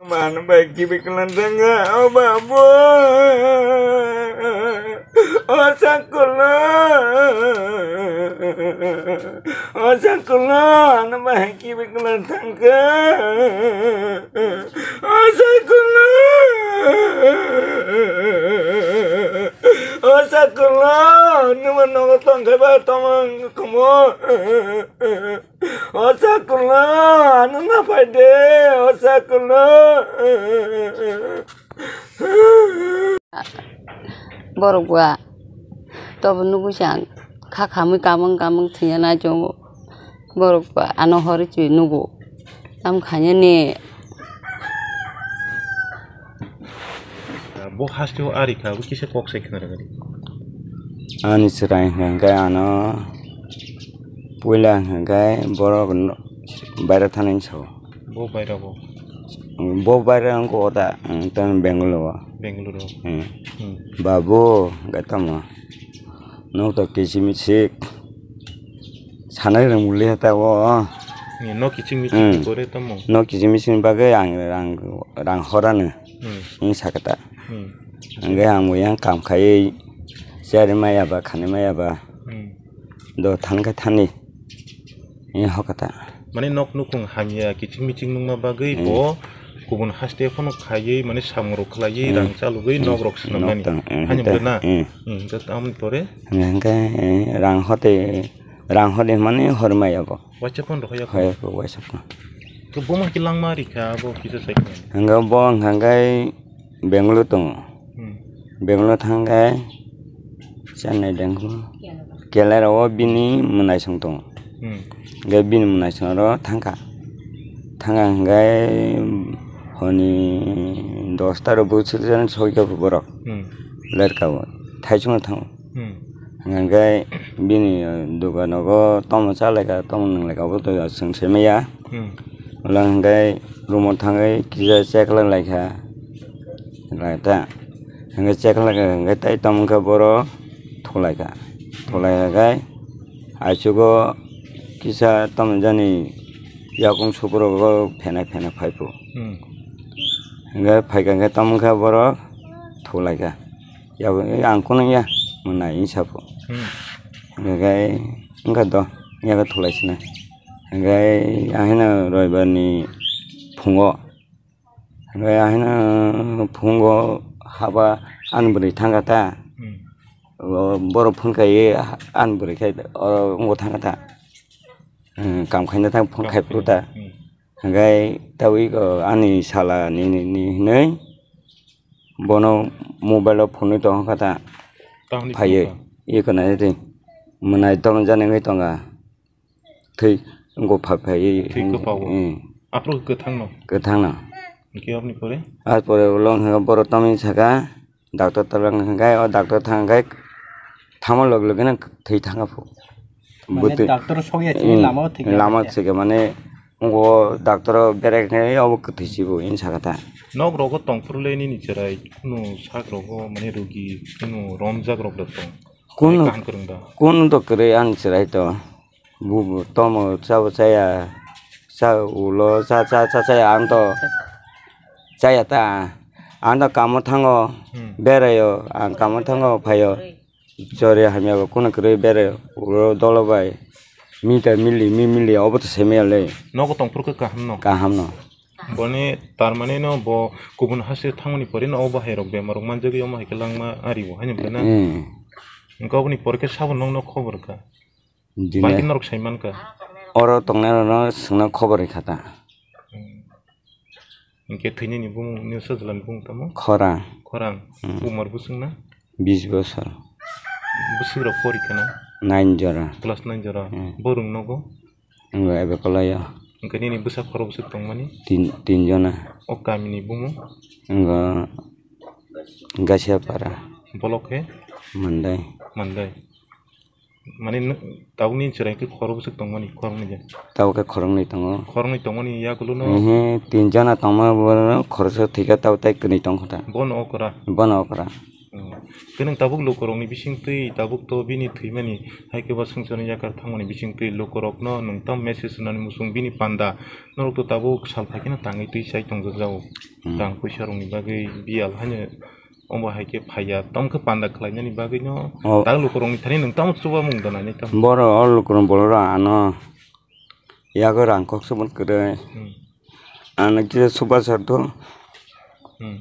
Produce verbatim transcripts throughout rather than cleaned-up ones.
Mano bai kibi kwlwng thangkha, o babu. O sakula. O sakula, ano bai kibi kwlwng thangkha. O sakula. O sakula, nwma nogo tongkhe ba tongmung kumo. O sakula, ano naphai de, o sakula. Borok ba, tobo nugwi se ang kha khamwi kamung kamung thwiya nai chongo. Borok ba ano hori chwi nugo. Tam khainani. Bo haste o ari kha, bo kisa kok sai khna rwgadi. Ani chwrai hwnkhe ano puila hwnkhe borok no baira thani sao. Bo baira bo. Bo baira wngkha o da, tamo Bangalore o. Bangalore o. Hmm. Hmm. Babu, hwnkhe tamo. Nok to kiching miching sanai rwng muli hata o. Ni nok kiching miching Hmm. kore tamo. Nok kiching miching bagwi ang rang, rang horano. Hmm. Wng sakha ta. Hmm. Hwnkhe ang bo yang kam khaiwi chari maya ba, khani maya ba. Hmm. Do thangkhe thani. Wng hokha ta. Mane nok nukhung hamya kiching miching nungma bagwi Hmm. bo kubun haste phano khaiwi mane samung rok khlaiwi Hmm. rang chalugwi Hmm. nok rok swnamnani. Nok tang, hmm, Hani hwnkhe, mole na? Hmm. Hmm, hwnkhe tamoni pore? Hwnkhe, eh, rang hote, rang hote mane hormaya bo. Waisa phone rok hoya ko? Hoya ko, waisa phone. Ke bo ma ki langma rikha, bo kisa sai ko? Hwnkhe bo hwnkhe Bangalore tongo. Hmm. Bangalore thangkhe Chennai dengkho. Kelai rao bini mwnaisong tongo. Hmm. Hwnkhe bini mwnaisong aro thangkha. Thangkha hwnkhe honi dosta rok bwswk jan sokya borok. Hmm. Lerka o. Thaichung thango. Hmm. Hwnkhe bini, uh, dukanogo tomo chalaikha, tomo nunglaikha, obo to chwng sai maya. Hmm. Ulo hwnkhe room o thangwi kisa check laikha. Laita. Hwnkhe check laikha, hwnkhe tai tomo wngkha borok thulaikha. Thulaikha khe aichugo kisa tomo jani yakung sukurogo phena phena phaipu. Hmm. Hwnkhe phaikha khe tomo wngkha borok thulaikha. Yabo, eh, ang kono ya, mwnai wng sapo. Hmm. Hwnkhe, wngkha do, yago thulai sina. Hwnkhe, ahino roibar ni phungo. Hwnkhe, ahino phungo haba ani bwrwi thangkha ta. Hmm. O, borok phone kaiwi ani bwrwi khe oro wngbo thangkha ta. Hmm, kam khaina thang phone Kam khai phuru ta. khaina, hmm. Hwnkhe, tabuk ani sala ni, ni, ni hinwi. Bono mobile o phunwi tongkha ta. Tamni phaiwi phunukha? Iko nai di. Mwnai tong jani wngwi tongkha. Thwi wngkha phai phaiwi. Thwi kwphago? Hmm. Aphuru kwthangno? Kwthangno. Hwnkhe aboni pore? Ar pore ulo hwnkhe borok tamni saka, doctor twlang hwnkhe o doctor thang hwnkhe thangma log logino thwi thangkha phu. Mane Bwtwi-, doctor sokya chini hmm, lama o thwikha lama khe. Thwikha mane, ungo doctor o berai khe obo kwthwi chibo, hini sakha ta. Nok rogo tongphuru le nini chwrai, kunu sak rogo mane rugi, kunu romjak rok da tong. Kunu, Mane kaham kwrwng da. Kunu to kwrwi ani chwrai to. Bubo tomo chabo chaya, cha ulo cha, cha, cha, chaya ang to chaya ta. Ang to kamo thango, Hmm. beraio, ang kamo thango, phaio. Chori hamya bo kunu kwrwi bere uro dolo bai. Mita mili, mi mili, obo to semia le. Nogo tongphuru khe kaham no? Kaham no. Boni tar mane no bo kubun haste thangmani pore no obo hai rok bemar rok manjagwi omo hai khe langma ari bo, haino bwle na? Eh. Hwnkhe oboni pore khe sabo nokno khobor kha. Dine. Bai khe norok sai mankha. Oro tongnai rok no swngno khobor rikha ta. Hmm. Hwnkhe thwinani bumung, nini sajlani bumung tamo? Khorang. Khorang. Hmm. Umar bwswk na? Bis bosor. Bwswk rok pori kheno? Nine jora. Class nine jora. Hmm. Bo rwng nogo? Wngkha ebe kolaio. Hwnkhe nini bwsa khorok bwswk tongmani? Tin, tin jona. O kamini bumung? Wngkha Gasiapara. Bolok khe? Mandai. Mandai. Mane nw-, tabukni chwrai khe khorok bwswk tongmani, khoroknwi de? Tabuk khe khoroknwi tongo. Khoroknwi tongmani yagulo no? Ehe, tin jona tongma borok khoroksa thwikha, tabuk tai kwnwi tongkha ta. Bono okra? Bono okra. Oh. Khe nwng tabuk lukurokni bisingtwi tabuk to bini thwimani hai khe ba swngcharni yakar thangmani bisingtwi lukurokno nwng tamo message rwnani muchung bini panda norok to tabuk sal phai kheno tangwi twi chai tongjak jago. Hmm. Rang puisa rokni bagwi biyal haino omo hai khe phaiya, tamo khe panda khlainani bagwino. Oh. Tak lukurokni thani nwng tamo chubamung da nainai tamo? Borok o lukurok bolora ano yago rang kok chubui kwrwi. Hmm. Ano kisa chubachu do. Hmm.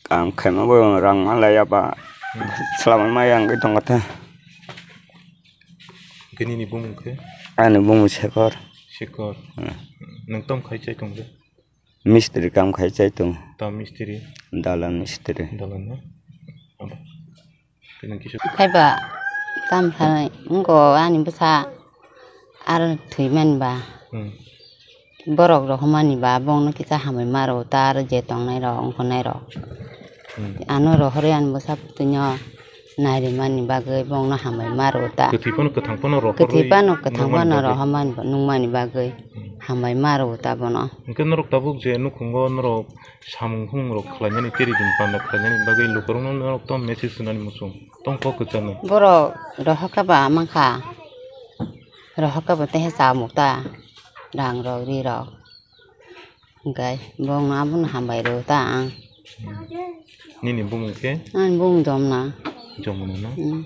Kam khaima bo rang ma laiya ba. Hmm. Swlamwi ma yang wngwi tongo tha. Hwnkhe nini bumung khe? Ani bumung Sekor. Sekor. Hmm. Nwng tamo khai chai tong de? Mistri kam khai chai tong. Tam mistri? Dalan mistri. Dalan na? Abo. Khe nwng kisa Khaiba tam thai wngkha ani bwsa aro thwimani ba. Hmm. Borok rohormani ba bongno kisa hambai ma rwo ta aro je tongnai rok wngkhornai rok. Hmm. Ano rohorwi ani bwsa phutuino nairimani bagwi bongno hambai ma rwo ta. Kwthwi phano kwthang phano rohorwi Kwthwi phano kwthang nukmani phano bagwi. Rohormani ba-, nukmani bagwi Hmm. hambai ma rwo ta bono. Hwnkhe norok tabuk je nukhungo norok samung humung rok khlainani teri din panda khlainani bagwi lukurokno norok tamo message rwnani muchung tong kok kwcharnai. Borok rohorkha ba mankha. Rohorkha bo teha chamung ta, rang rok, ri rok. Hwnkhe bongno abono hambai rwo ta ang. Nini bumung khe? Ani bumung Jomna. Jomna no? Hmm.